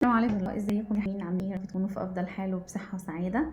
السلام عليكم ورحمة الله، ازيكم يا حلوين؟ عاملين ايه؟ يا رب تكونوا في افضل حال وبصحه وسعادة.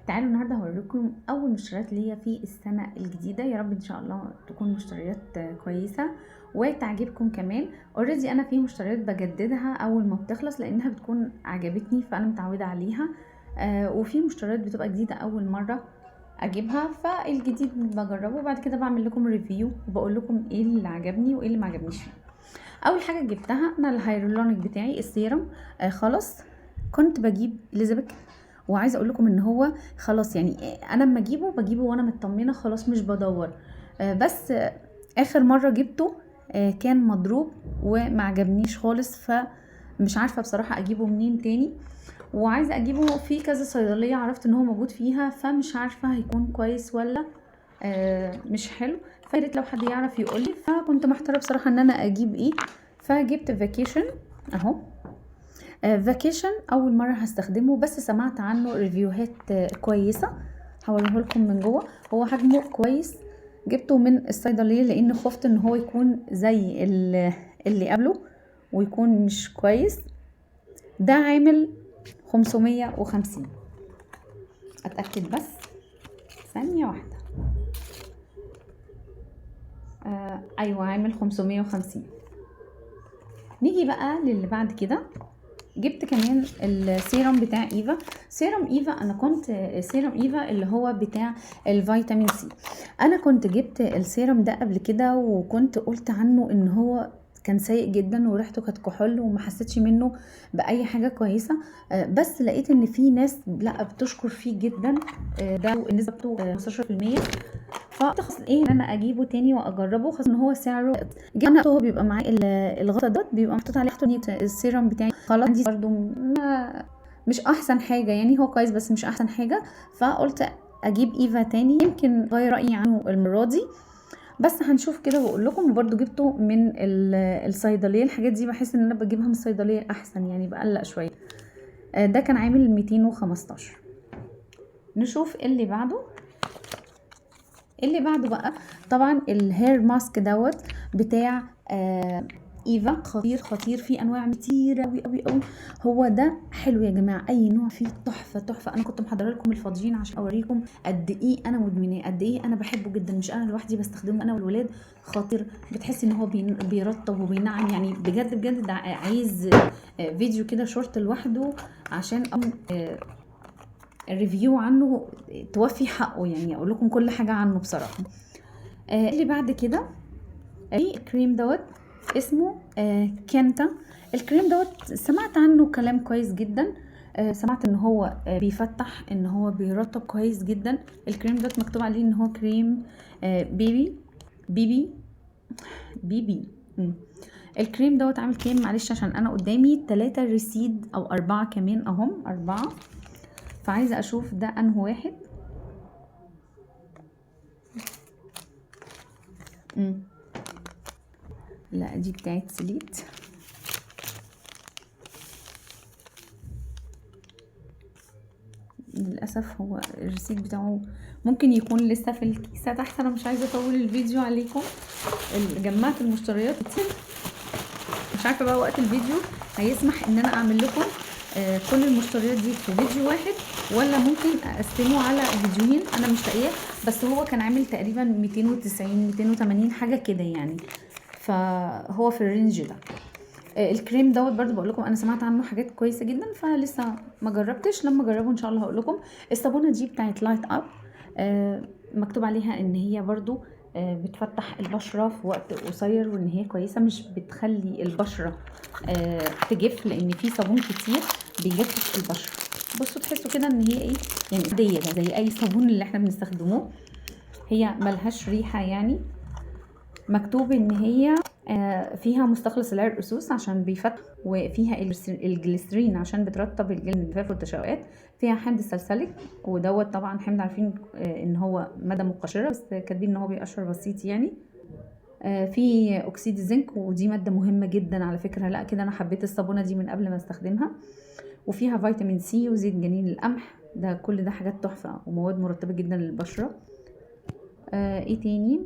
تعالوا النهارده هوريكم اول مشتريات ليا في السنة الجديدة، يا رب ان شاء الله تكون مشتريات كويسة وتعجبكم كمان. already انا في مشتريات بجددها اول ما بتخلص لانها بتكون عجبتني فانا متعوده عليها، وفي مشتريات بتبقى جديدة اول مرة اجيبها، فالجديد بجربه وبعد كده بعمل لكم review وبقول لكم ايه اللي عجبني وايه اللي ما عجبنيش فيه. اول حاجة جبتها انا الهيرولونيك بتاعي السيرم، خلاص كنت بجيب اليزابيث، وعايزه اقول لكم ان هو خلاص يعني انا اما اجيبه بجيبه وانا مطمنه خلاص مش بدور، بس اخر مرة جبته كان مضروب وما عجبنيش خالص، فمش عارفه بصراحة اجيبه منين تاني، وعايزه اجيبه في كذا صيدلية عرفت ان هو موجود فيها، فمش عارفه هيكون كويس ولا مش حلو، فياريت لو حد يعرف يقولي. فكنت محتارة بصراحة ان انا اجيب ايه، فجبت فاكيشن اهو. فاكيشن اول مرة هستخدمه، بس سمعت عنه review هات كويسة، هوريه لكم من جوه. هو حجمه كويس، جبته من الصيدلية لان خفت ان هو يكون زي اللي قبله ويكون مش كويس. ده عامل 550، اتاكد بس ثانية واحدة. ايوه عامل 550. نيجي بقى للي بعد كده. جبت كمان السيرم بتاع ايفا، سيرم ايفا. انا كنت سيرم ايفا اللي هو بتاع الفيتامين سي، انا كنت جبت السيرم ده قبل كده وكنت قلت عنه ان هو كان سيء جدا وريحته كانت كحول وما حسيتش منه باي حاجة كويسة، بس لقيت ان في ناس لا بتشكر فيه جدا، ده النسبة بتاعته خمستاشر في المية، فقلت خلاص ايه ان انا اجيبه تاني واجربه، خاصة ان هو سعره انا هو بيبقى معاه الغطا ده بيبقى محطوط عليه تحته السيرم بتاعي. خلاص عندي برده مش احسن حاجة يعني، هو كويس بس مش احسن حاجة، فقلت اجيب ايفا تاني يمكن غير رايي عنه المرة دي، بس هنشوف كده واقول لكم. وبرده جبته من الصيدلية، الحاجات دي بحس ان انا بجيبها من الصيدلية احسن يعني، بقلق شوية. ده كان عامل 215. نشوف اللي بعده. اللي بعده بقى طبعا ال hair mask دوت بتاع ايفا، خطير خطير، في انواع كتير قوي قوي قوي. هو ده حلو يا جماعة، اي نوع فيه تحفة تحفة. انا كنت محضرة لكم الفاضيين عشان اوريكم قد ايه انا مدمناه، قد ايه انا بحبه جدا، مش انا لوحدي بستخدمه، انا والولاد. خطير، بتحس ان هو بيرطب وبينعم يعني، بجد بجد. ده عايز فيديو كده شورت لوحده عشان ال review عنه توفي حقه يعني، اقول لكم كل حاجة عنه بصراحة. اللي بعد كده الكريم دوت اسمه كنتا. الكريم دوت سمعت عنه كلام كويس جدا، سمعت ان هو بيفتح، ان هو بيرطب كويس جدا. الكريم دوت مكتوب عليه ان هو كريم بيبي بيبي بيبي. الكريم دوت عامل كام؟ معلش عشان انا قدامي 3 receipt او 4 كمان اهم، 4، فعايزه اشوف ده انه واحد. لا دي بتاعت سليت. للاسف هو ال receipt بتاعه ممكن يكون لسه في الكيسة تحت، انا مش عايزه اطول الفيديو عليكم. جمعت المشتريات كتير، مش عارفه بقى وقت الفيديو هيسمح ان انا اعمل لكم كل المشتريات دي في فيديو واحد ولا ممكن اقسمه على فيديوهين، انا مش لاقيه. بس هو كان عامل تقريبا 290 280 حاجة كده يعني، فهو في ال range ده. الكريم دوت برضو بقول لكم انا سمعت عنه حاجات كويسة جدا، فلسه ما جربتش، لما اجربه ان شاء الله هقول لكم. الصابونه دي بتاعت لايت اب، مكتوب عليها ان هي برضو بتفتح البشرة في وقت قصير، وان هي كويسة مش بتخلي البشرة تجف، لان في صابون كتير بيجفف البشرة. بصوا تحسوا كده ان هي ايه يعني، عادية زي اي صابون اللي احنا بنستخدموه، هي ملهاش ريحه يعني. مكتوب ان هي فيها مستخلص العرق سوس عشان بيفتح، وفيها الجليسرين عشان بترطب الجلد من الجفاف والتشققات، فيها حمض السلسلك، ودوت طبعا حمض عارفين، ان هو مادة مقشره، بس كاتبين ان هو بيقشر بسيط يعني. في اكسيد الزنك، ودي مادة مهمة جدا على فكرة، لا كده انا حبيت الصابونه دي من قبل ما استخدمها. وفيها فيتامين سي وزيت جنين القمح، ده كل ده حاجات تحفة ومواد مرطبه جدا للبشره. ايه تاني؟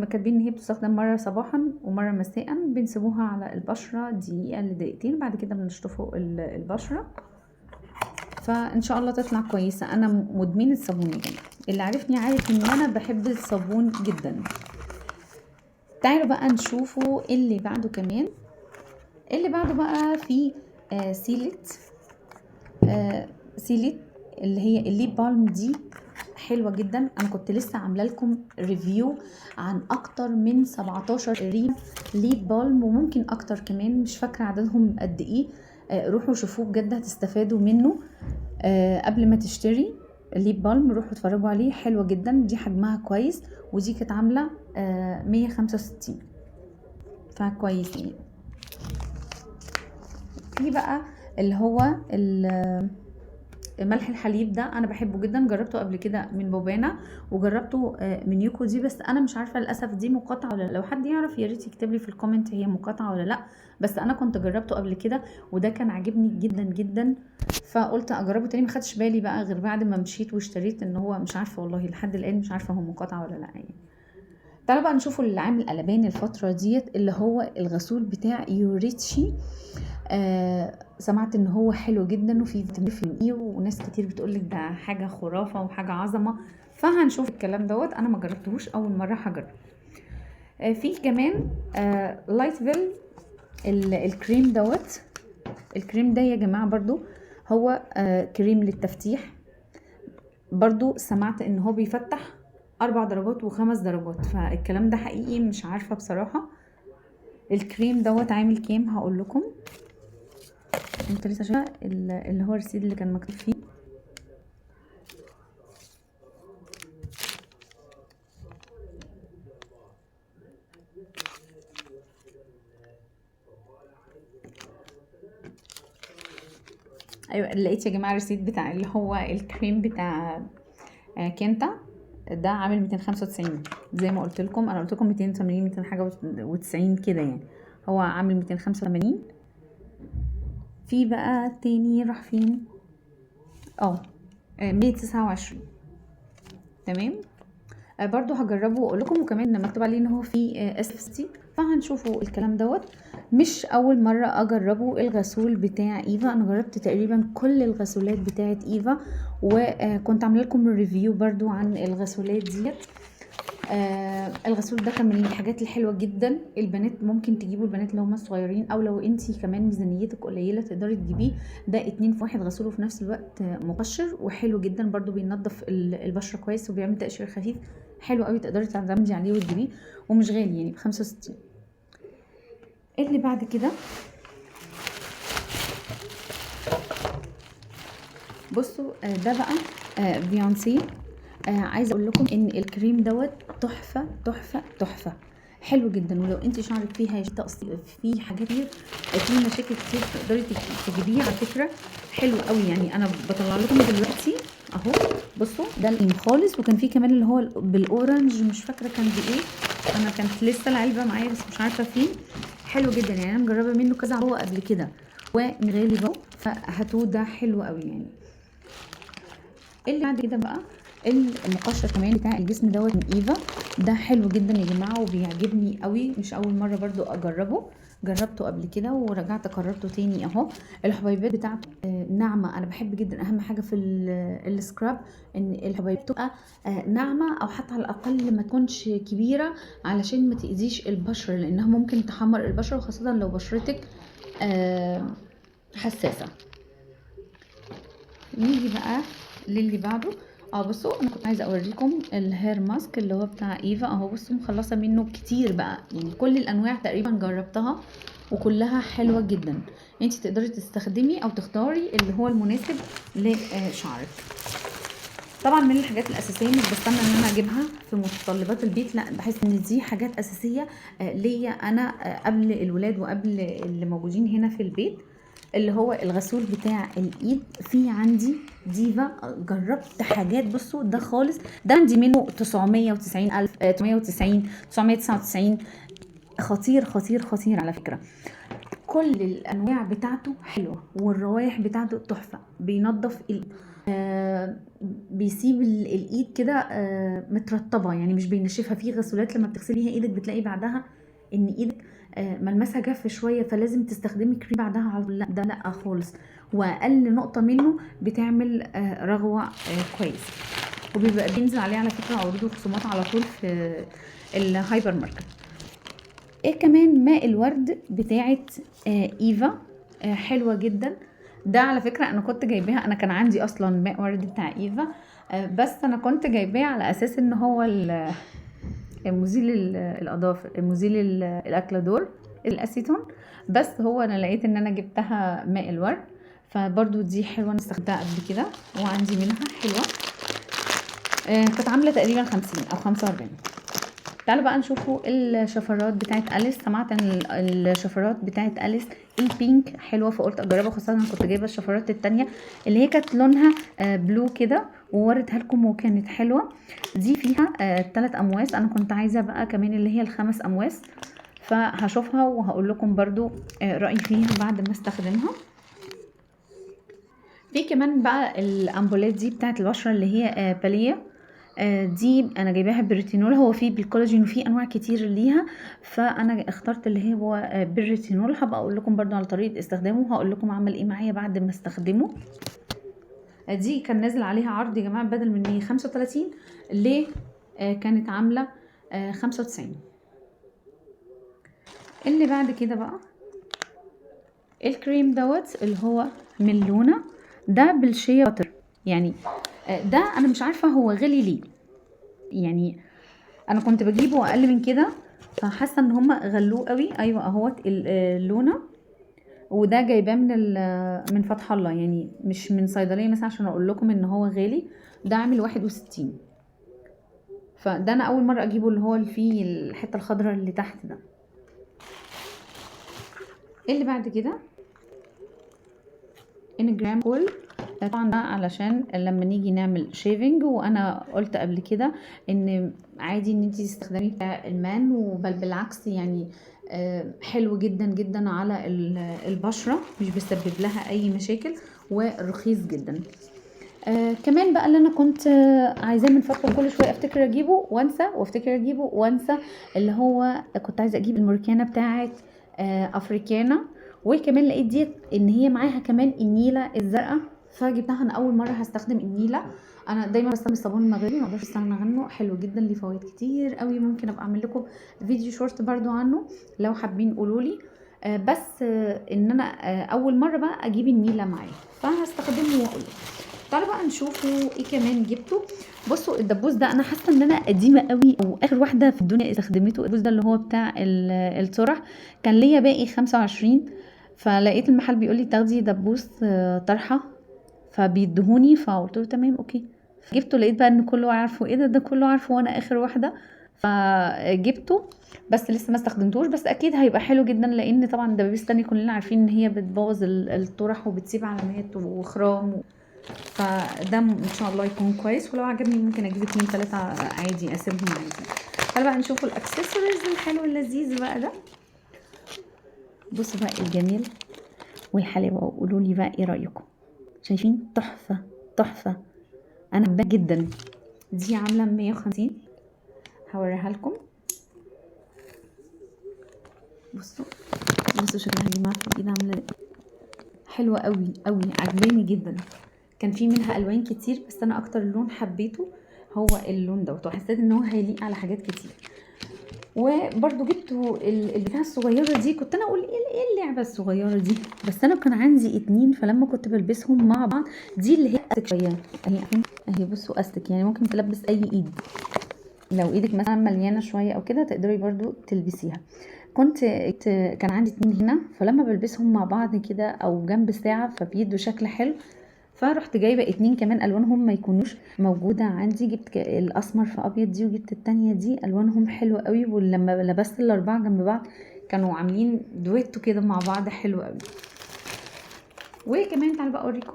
كاتبين ان هي بتستخدم مرة صباحا ومرة مساء، بنسيبوها على البشرة دقيقة لدقيقتين، بعد كده بنشطفوا البشرة. فان شاء الله تطلع كويسة. انا مدمنه الصابون يا جماعة، اللي عارفني عارف ان انا بحب الصابون جدا. تعالوا بقى نشوفوا اللي بعده كمان. اللي بعده بقى في سيلت، سيلت اللي هي ال lip balm، دي حلوة جدا. انا كنت لسه عامله لكم review عن اكتر من 17 ريم lip balm، وممكن اكتر كمان، مش فاكره عددهم قد ايه. روحوا شوفوه بجد هتستفادوا منه. قبل ما تشتري lip balm روحوا اتفرجوا عليه، حلوة جدا. دي حجمها كويس، ودي كانت عامله 165، فكويس يعني. في بقى اللي هو ملح الحليب ده، انا بحبه جدا، جربته قبل كده من بوبانا، وجربته من يوكو دي، بس انا مش عارفه للاسف دي مقاطعه ولا لا. لو حد يعرف يا ريت يكتب لي في ال comment هي مقاطعه ولا لا، بس انا كنت جربته قبل كده وده كان عاجبني جدا جدا، فقلت اجربه تاني. ما خدتش بالي بقى غير بعد ما مشيت واشتريت ان هو مش عارفه والله لحد الان مش عارفه هو مقاطعه ولا لا يعني. تعالوا بقى نشوفوا اللي عامل قلبان الفترة ديت، اللي هو الغسول بتاع يوريتشي. سمعت ان هو حلو جدا وفيه فيتامين اي، وناس كتير بتقولك ده حاجة خرافه وحاجه عظمه، فهنشوف الكلام دوت. انا ما جربتهوش، اول مرة هجرب. في كمان لايتفيل الكريم دوت. الكريم ده يا جماعة برضو هو كريم للتفتيح، برضو سمعت ان هو بيفتح 4 درجات و5 درجات، فالكلام ده حقيقي مش عارفه بصراحة. الكريم دوت عامل كام هقول لكم، انت لسه شايفه اللي هو ال receipt اللي كان مكتوب فيه. ايوه لقيت يا جماعة ال receipt بتاع اللي هو الكريم بتاع كنتا ده، عامل 295 زي ما قلت لكم، انا قلت لكم 280 200 حاجة و90 كده يعني، هو عامل 285. في بقى تاني راح فين؟ 129. تمام. برضو هجربه واقول لكم، وكمان مكتوب عليه ان هو فيه SPF، فهنشوفوا الكلام دوت. مش اول مرة اجربه الغسول بتاع ايفا، انا جربت تقريبا كل الغسولات بتاعه ايفا، وكنت عامله لكم review برضو عن الغسولات ديت. الغسول ده كان من الحاجات الحلوة جدا، البنات ممكن تجيبوا، البنات اللي هم الصغيرين، او لو انتي كمان ميزانيتك قليله تقدري تجيبيه. ده 2 في 1 غسول، وفي نفس الوقت مقشر وحلو جدا، برضو بينظف البشرة كويس وبيعمل تقشير خفيف حلو قوي، تقدري تعتمدي عليه وتجيبيه، ومش غالي يعني ب65. اللي بعد كده بصوا، ده بقى بيونسي. عايزه اقول لكم ان الكريم دوت تحفة تحفة تحفة، حلو جدا. ولو انت شعرك فيه تقصير، فيه حاجات كتير، فيه مشاكل كتير، تقدري تجيبيه على فكرة، حلو قوي يعني. انا بطلع لكم دلوقتي اهو، بصوا ده الكريم خالص. وكان فيه كمان اللي هو بال orange، مش فاكره كان بايه، انا كانت لسه العلبة معايا بس مش عارفه فين. حلو جدا يعني، انا مجربه منه كذا هو قبل كده وغالي بقى، فهاتوه ده حلو قوي يعني. اللي بعد كده بقى المقشر كمان بتاع الجسم دوت من ايفا، ده حلو جدا يا جماعة وبيعجبني قوي، مش اول مرة برضو اجربه، جربته قبل كده ورجعت كررته تاني اهو. الحبيبات بتاعته ناعمة، انا بحب جدا اهم حاجة في ال scrub ان الحبيبات تبقى ناعمة، او حتى على الاقل ما تكونش كبيرة علشان ما تاذيش البشرة، لانها ممكن تحمر البشرة، وخاصة لو بشرتك حساسة. نيجي بقى للي بعده. بصوا انا كنت عايزه اوريكم ال hair mask اللي هو بتاع ايفا اهو. بصوا مخلصة منه كتير بقى يعني، كل الانواع تقريبا جربتها وكلها حلوة جدا. انت تقدري تستخدمي او تختاري اللي هو المناسب لشعرك. طبعا من الحاجات الاساسية مش بستنى ان انا اجيبها في متطلبات البيت، لا بحس ان دي حاجات اساسية ليا انا، قبل الولاد وقبل اللي موجودين هنا في البيت. اللي هو الغسول بتاع الايد، في عندي ديفا، جربت حاجات بصوا ده خالص، ده عندي منه 990 الف، 990، 999، خطير خطير خطير على فكرة. كل الانواع بتاعته حلوة والروايح بتاعته تحفة، بينظف الايد. بيسيب الايد كده مترطبه، يعني مش بينشفها. في غسولات لما بتغسليها ايدك بتلاقي بعدها ان ايدك ملمسها جاف شوية، فلازم تستخدمي كريم بعدها على طول. لا ده لا خالص، واقل نقطة منه بتعمل رغوه كويس. وبيبقى بينزل عليه على فكرة عروض وخصومات على طول في الهايبر ماركت. ايه كمان؟ ماء الورد بتاعت ايفا، حلوة جدا. ده على فكرة انا كنت جايباها، انا كان عندي اصلا ماء ورد بتاع ايفا، بس انا كنت جايباه على اساس ان هو مزيل الاظافر، مزيل الاكلادور الاسيتون، بس هو انا لقيت ان انا جبتها ماء الورد، فبرضو دي حلوة، انا استخدمتها قبل كده وعندي منها حلوة. كانت عامله تقريبا 50 او 45. تعالوا بقى نشوفوا الشفرات بتاعت أليس. سمعت ان الشفرات بتاعت أليس ال pink حلوة، فقلت اجربها، خاصة انا كنت جايبه الشفرات التانية اللي هي كانت لونها blue كده، ووريتها لكم وكانت حلوة. دي فيها 3 امواس، انا كنت عايزه بقى كمان اللي هي ال5 امواس، فهشوفها وهقول لكم برضو رايي فيها بعد ما استخدمها. في كمان بقى الامبولات دي بتاعت البشرة اللي هي باليه، دي انا جايباها بالريتينول، هو في بالكولاجين وفي انواع كتير ليها، فانا اخترت اللي هو بالريتينول. هبقى اقول لكم برضو على طريقه استخدامه، وهقول لكم عمل ايه معايا بعد ما استخدمه. دي كان نازل عليها عرض يا جماعة، بدل من 135 ل، كانت عامله 95. اللي بعد كده بقى الكريم دوت اللي هو من لونا، ده بال shea butter. ده انا مش عارفه هو غلي ليه، انا كنت بجيبه اقل من كده، فحاسه ان هم غلوه قوي. ايوه اهوت اللونا، وده جايباه من فتح الله، يعني مش من صيدلية مثلا عشان اقول لكم ان هو غالي. ده عامل 61، فده انا اول مرة اجيبه، اللي هو اللي فيه الحتة الخضراء اللي تحت ده. اللي بعد كده انجرام كول، طبعا ده علشان لما نيجي نعمل shaving، وانا قلت قبل كده ان عادي ان انتي تستخدمي بتاع ال man، وبل بالعكس حلو جدا جدا على البشرة، مش بيسبب لها اي مشاكل، ورخيص جدا. كمان بقى اللي انا كنت عايزاه من فترة، كل شوية افتكر اجيبه وانسى، وافتكر اجيبه وانسى، اللي هو كنت عايزه اجيب الموركانه بتاعه، افريكانا، وكمان لقيت ديت ان هي معاها كمان النيله الزرقاء، فجبتها. انا اول مرة هستخدم النيله، انا دايما بستخدم الصابون المغربي، ما اقدرش استغنى عنه، حلو جدا، ليه فوائد كتير قوي، ممكن ابقى اعمل لكم فيديو شورت برضو عنه لو حابين قولوا لي. بس ان انا اول مرة بقى اجيب النيله معايا، فهستخدمه واقول لكم. تعالوا بقى نشوفوا ايه كمان جبته. بصوا الدبوس ده انا حاسه ان انا قديمة قوي واخر واحدة في الدنيا استخدمته. الدبوس ده اللي هو بتاع الطرح، كان ليا باقي 25، فلقيت المحل بيقول لي تاخدي دبوس طرحه، فبيدهوني، فقلت له تمام okay. جبته، لقيت بقى ان كله عارفه، ايه ده، ده كله عارفه وانا اخر واحدة، فجبته بس لسه ما استخدمتوش، بس اكيد هيبقى حلو جدا، لان طبعا الدبابيس التانية كلنا عارفين ان هي بتبوظ الطرح وبتسيب علامات وخرام فده ان شاء الله يكون كويس، ولو عجبني ممكن اجيب 2 3 عادي، اسيبهم عادي. تعالوا بقى نشوفوا الاكسسوارز الحلو اللذيذ بقى ده. بصوا بقى الجميل والحلاوه، وقولوا لي بقى ايه رايكم. شايفين؟ تحفة تحفة، انا حباها جدا. دي عامله 150، هوريها لكم. بصوا شكلها يا جماعة في الايد عامله ازاي، حلوة قوي قوي، عجباني جدا. كان في منها الوان كتير، بس انا اكتر لون حبيته هو اللون دوت، وحسيت ان هو هيليق على حاجات كتير. وبرده جبت البتاعه الصغيرة دي، كنت انا اقول ايه اللعبة الصغيرة دي، بس انا كان عندي 2، فلما كنت بلبسهم مع بعض، دي اللي هي استك شوية اهي، اهي بصوا استك، يعني ممكن تلبس اي ايد، لو ايدك مثلا مليانة شوية او كده تقدري برده تلبسيها. كان عندي 2 هنا، فلما بلبسهم مع بعض كده او جنب ساعة فبيدوا شكل حلو، فرحت جايبه 2 كمان الوانهم ما يكونوش موجودة عندي. جبت الاسمر في ابيض دي، وجبت التانية دي، الوانهم حلوة قوي، ولما لبست الاربعة جنب بعض كانوا عاملين دويتو كده مع بعض حلو قوي. وكمان تعالوا بقى اوريكم،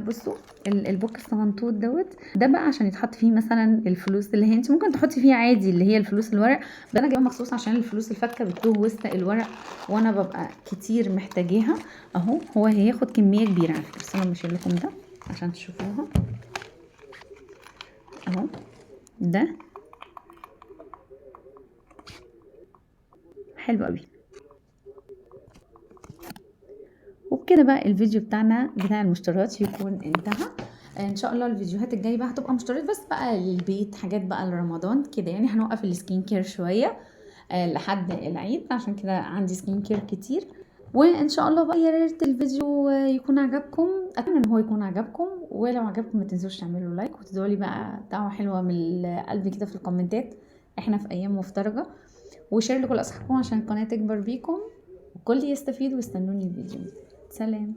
بصوا البوك الصغنطوط دوت، ده بقى عشان يتحط فيه مثلا الفلوس اللي هي انت ممكن تحطي فيه عادي اللي هي الفلوس الورق، ده انا جايبه مخصوص عشان الفلوس الفكه بتتوه وسط الورق، وانا ببقى كتير محتاجاها. اهو هو هياخد كمية كبيرة على فكرة، بس انا مش لكم ده عشان تشوفوها. اهو ده حلو قوي. وبكده بقى الفيديو بتاعنا بتاع المشتريات يكون انتهى. ان شاء الله الفيديوهات الجاية بقى هتبقى مشتريات بس بقى للبيت، حاجات بقى لرمضان كده يعني. هنوقف ال skin care شوية لحد العيد، عشان كده عندي skin care كتير. وان شاء الله بقى يا ريت الفيديو يكون عجبكم، اتمنى ان هو يكون عجبكم. ولو عجبكم ما تنسوش تعملوا like وتدعوا لي بقى دعوه حلوة من القلب كده في الكومنتات، احنا في ايام مفترجه. و share لكل اصحابكم عشان القناة تكبر بيكم والكل يستفيد. واستنوني الفيديو. سلام.